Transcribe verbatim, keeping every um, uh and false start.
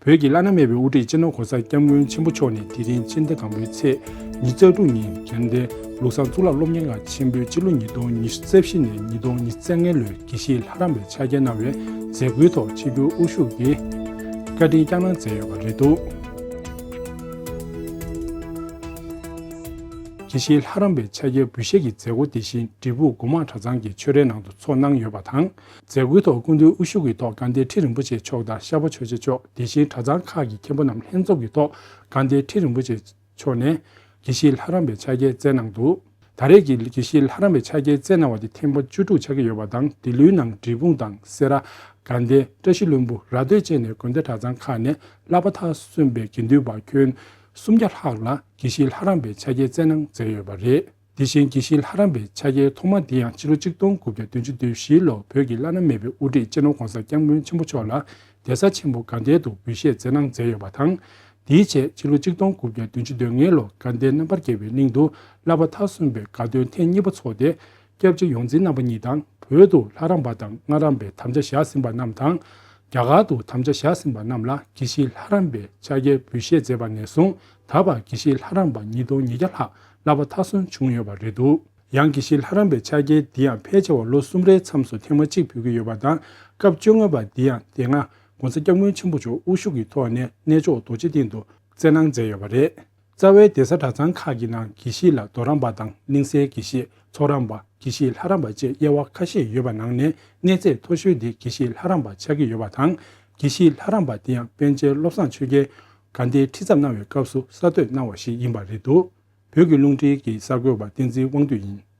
བོད་ཀྱི་བླ་ན་མེད་པའི་དབུ་ཁྲིད་སྤྱི་ནོར་གོང་ས་སྐྱབས་མགོན་ཆེན་པོ་མཆོག་ནས་དེ་རིང་སྤྱི་ཟླ་དང་པོའི་ཚེས་ཉི་ཤུ་རྩ་དྲུག་ཉིན་དགའ་ལྡན་ལུགས་བཟང་གཙུག་ལག་སློབ་གཉེར་ཁང་ཆེན་པོའི་སྤྱི་ལོ་ཉིས་སྟོང་ཉི་ཤུ་རྩ་བཞི་ནས་ཉིས་སྟོང་ཉི་ཤུ་རྩ་ལྔ་ལོའི་དགེ་བཤེས་ལྷ་རམས་པའི་ཕྱག་འཁྱེར་གནང་བའི་མཛད་སྒོའི་ཐོག་ཆིབས་བསྒྱུར་དབུ་བཞུགས་ཀྱིས་བཀའ་དྲིན་བསྐྱངས་གནང་མཛད་ཡོད་པ་རེད་འདུག་དགེ་བཤེས་ལྷ་རམས་པའི་ཕྱག་འཁྱེར་འབུལ་བཞེས་ཀྱི་མཛད་སྒོ་དེ་བཞིན་འབྲས་སྤུངས་སྒོ་མང་གྲྭ་ཚང་གི་ཆོས་རའི་ནང་དུ་ཚོགས་གནང་ཡོད་པ་དང་། མཛད་སྒོའི་ཐོག་སྐུ་མདུན་དབུ་བཞུགས་ཀྱི་ཐོག་དགའ་ལྡན་ཁྲི་རིན་པོ་ཆེ་མཆོག་དང་ཤར་པ་ཆོས་རྗེ་མཆོག་དེ་བཞིན་གྲྭ་ཚང་ཁག་གི་མཁན་པོ་རྣམས་ལྷན་ཚོགས་ཀྱི་ཐོག་དགའ་ལྡན་ཁྲི་རིན་པོ་ཆེ་མཆོག་ནས་དགེ་བཤེས་ལྷ་རམས་པའི་ཕྱག་འཁྱེར་བསྩལ་གནང་འདུག་ད་རེས་ཀྱི་དགེ་བཤེས་ལྷ་རམས་པའི་ཕྱག་འཁྱེར་བསྩལ་གནང་བ་དེ་ཐེངས་མ་བཅུ་དྲུག་ཆགས་ཀྱི་ཡོད་པ་དང་། འདི་ལོའི་ནང་འབྲས་སྤུངས་དང་སེ་ར། དགའ་ལྡན། བཀྲ་ཤིས་ལྷུན་པོ། ར་སྟོད་བཅས་ནས་དགོན་སྡེ་གྲྭ་ཚང་ཁག་ནས་བསླབ་པ་མཐར་སོན་པའི་དགེ་འདུན་པ་ཁྱོན་སུམ་བརྒྱ་ལྷག་ལ་དགེ་བཤེས་ལྷ་རམས་པའི་ཕྱག་འཁྱེར་བསྩལ་གནང་མཛད་ཡོད་པ་རེད། དེ་བཞིན་དགེ་བཤེས་ལྷ་རམས་པའི་ཕྱག་འཁྱེར་ཐོག་མ་འདི་ཡང་ཕྱི་ལོ་གཅིག་སྟོང་དགུ་བརྒྱ་བདུན་ཅུ་དོན་བཞི་ལོར་བོད་ཀྱི་བླ་ན་མེད་པའི་དབུ་ཁྲིད་སྤྱི་ནོར་གོང་ས་སྐྱབས་མགོན་ཆེན་པོ་མཆོག་ལ་གདན་ས་ཆེན་པོ་དགའ་ལྡན་དུ་འབུལ་བཞེས་མཛད་གནང་མཛད་ཡོད་པ་དང་། དེའི་རྗེས་ཕྱི་ལོ་གཅིག་སྟོང་དགུ་བརྒྱ་བདུན་ཅུ་དོན་ལྔ་ལོར་དགའ་ལྡན་རྣམ་པར་རྒྱལ་བའི་གླིང་དུ་བསླབ་པ་མཐར་སོན་པའི་དགའ་སྟོན་ཐེངས་གཉིས་པ་འཚོགས་ཏེ། སྐྱབས་རྗེ་ཡོངས་འཛིན་རྣམ་པ་གཉིས་དང་བོད་དུ་ལྷ་རམས་པ་དང་སྔགས་རམས་པའི་དམ་བཅའ་བཞག་ཟིན་པ་རྣམས་དང་། རྒྱ་གར་དུ་དམ་བཅའ་བཞག་ཟིན་པ་རྣམས་ལ་དགེ་བཤེས་ལྷ་རམས་པའི་ཕྱག་འཁྱེར་འབུལ་བཞེས་མཛད་པ་ནས་བཟུང་ད་བར་དགེ་བཤེས་ལྷ་རམས་པ་ཉིས་སྟོང་ཉིས་བརྒྱ་ལྷག་བསླབ་པ་མཐར་སོན་བྱུང་ཡོད་པ་རེད་འདུག་ཡང་དགེ་བཤེས་ལྷ་རམས་པའི་ཕྱག་འཁྱེར་འདི་ཡང་ཕལ་ཆེ་བ་ལོ་གསུམ་རེའི་མཚམས་སུ་ཐེངས་མ་གཅིག་འབུལ་གྱི་ཡོད་པ་དང་། སྐབས་བཅོ་ལྔ་པ་འདི་ཡང་དེ་སྔ་༸གོང་ས་༸སྐྱབས་མགོན་ཆེན་པོ་མཆོག་དབུ་བཞུགས་ཀྱི་ཐོག་ནས་གནས་མཆོག་རྡོ་རྗེ་གདན་དུ་བསྩལ་གནང་མཛད་ཡོད་པ་རེད། རྩ་བའི་གདན་ས་གྲྭ་ཚང་ཁག་གི་ནང་དགེ་བཤེས་ལ་རྡོ་རམས་པ་དང་གླིང་སའི་དགེ་བཤེས། ཚོགས་རམས་པ། དགེ་བཤེས་ལྷ་རམས་པ་བཅས་དབྱེ་བ་ཁ་ཤས་ཡོད་པ་ནང་ནས་གནས་ཚད་མཐོ་ཤོས་དེ་དགེ་བཤེས་ལྷ་རམས་པ་ཆགས་ཀྱི་ཡོད་པ་དང་། དགེ་བཤེས་ལྷ་རམས་པ་དེ་ཡང་པཎ་ཆེན་བློ་བཟང་ཆོས་རྒྱན་དགའ་ལྡན་ཁྲི་འཚབ་གནང་བའི་སྐབས་སུ་གསར་གཏོད་གནང་བ་ཞིག་ཡིན་པ་རེད་འདུག་བོད་ཀྱི་རླུང་འཕྲིན་གྱི་གསར་འགོད་པ་བསྟན་འཛིན་དབང་འདུས་ཡིན།